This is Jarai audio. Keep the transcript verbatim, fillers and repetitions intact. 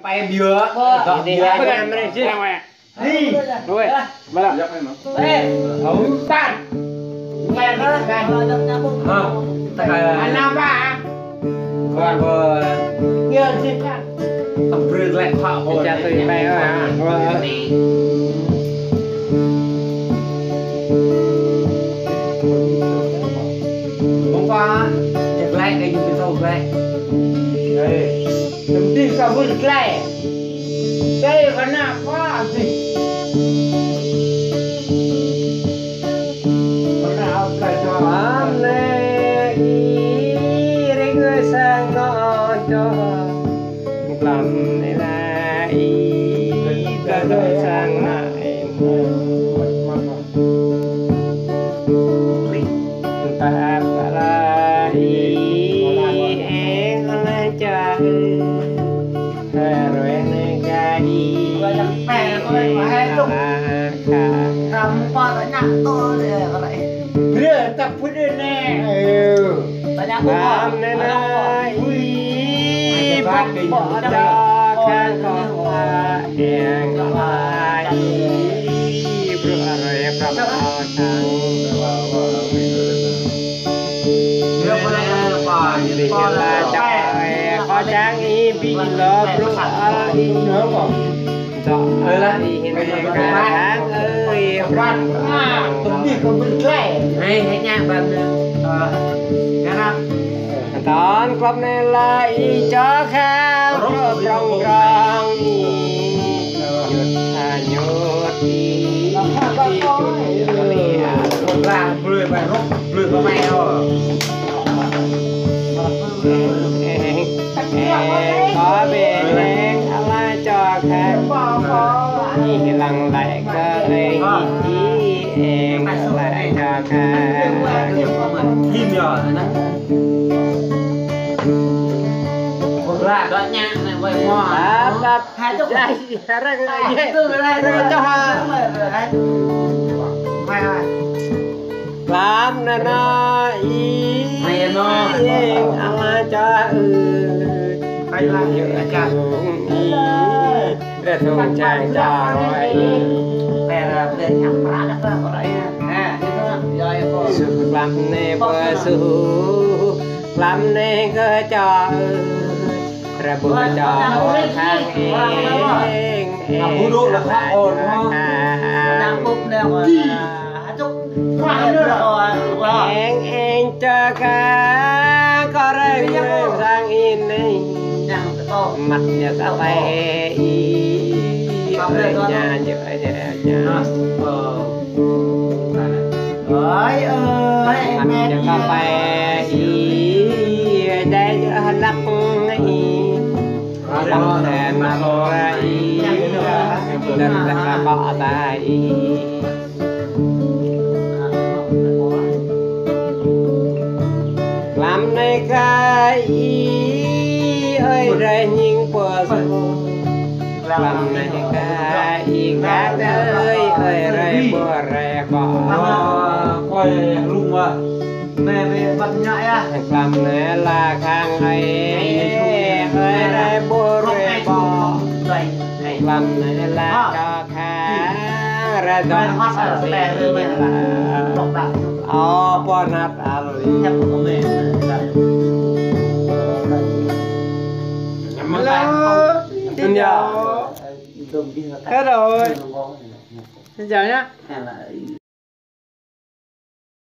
Pai biă. Ơ, dŏ biă. Ơ, ơ, ơ. Ơ, ơ. Ơ, ơ. Ơ, ơ. Ơ, ơ. Ơ, ơ. Ơ, ơ. Ơ, ơ. Ơ, ơ. Mông kơ, glaĭ kơ ñu pơtô glaĭ. Ê, tơm tih kơ hur glaĭ. Tê kơ ană kơ adih. Kơ ană kơ adih. Amne i ring sang ngŏ čô. Glăm ne la i kơ sang na e. Tap la i eng la ča. Hơruen ne ka i. Brơi tăp pơđê ne. Glăm ne la i băt bŏ čô khang kơ wa eng la i brơi rơi prăp kơ sang. Bi la čô e kơ čang i bi lơ brơi i. Dŏ ơi, ơi, hin kơ khang ơi, ran. Hai, hai ñă bơ̆n. Ơ, kơ ană. Tơl glăm ne la i čô khang, prŏng prŏng i. Ñut ha ñut i. Ran brơi ƀai rŏk, brơi ƀai mai ơ. Eng, eng, kơ ƀing eng, ala čô khang. Ih lăng lĕ kơ eng, ih eng, ala čô khang. Him yơh, ană. Kơ la dŏ ñă ană ƀai mơ̆. Tap, tap. Hai chục. Hai, hai răng, hai, hai, hai, hai, hai, hai, hai. Hai, hai. Glăm ne la i. Hai, no. Eng ala čô ơi. Hai, hai, hai. Rơthung čang čô ơi. Pơră, pơră, pơră, pơră, pơră. Nè, itu, ya, ya, kok. Suh glăm ne pơsuh. Glăm ne kơ čô ơi. Rơbŭ čô khang eng, eng, eng, eng, eng. Eng, eng, čô khang, kơ rơng rơng sang ih ne. Măt ñu sa pai i, ơi, ña, ña, ña, ña. Ơi, ơi, măt ñu sa pai i, dai, ơ, lăp i. Lăp, ơ, măt i, lăp, ơ, kơ ta i. Glăm ne ka i, ơi, rai ñing pơ su. Glăm ne ka i, ka ơi, ơi, rai bơ, rai bơ. Ơ, kơi lung wa. Nè, nè, băt ñă ya. Glăm ne la khang ơi, ơi, rai bơ, rai bơ. Glăm ne la čô khang, rai dŏ sa pi la. Ơ, pô năt al. Hello. Xin chào. Hello. Xin chào nhá.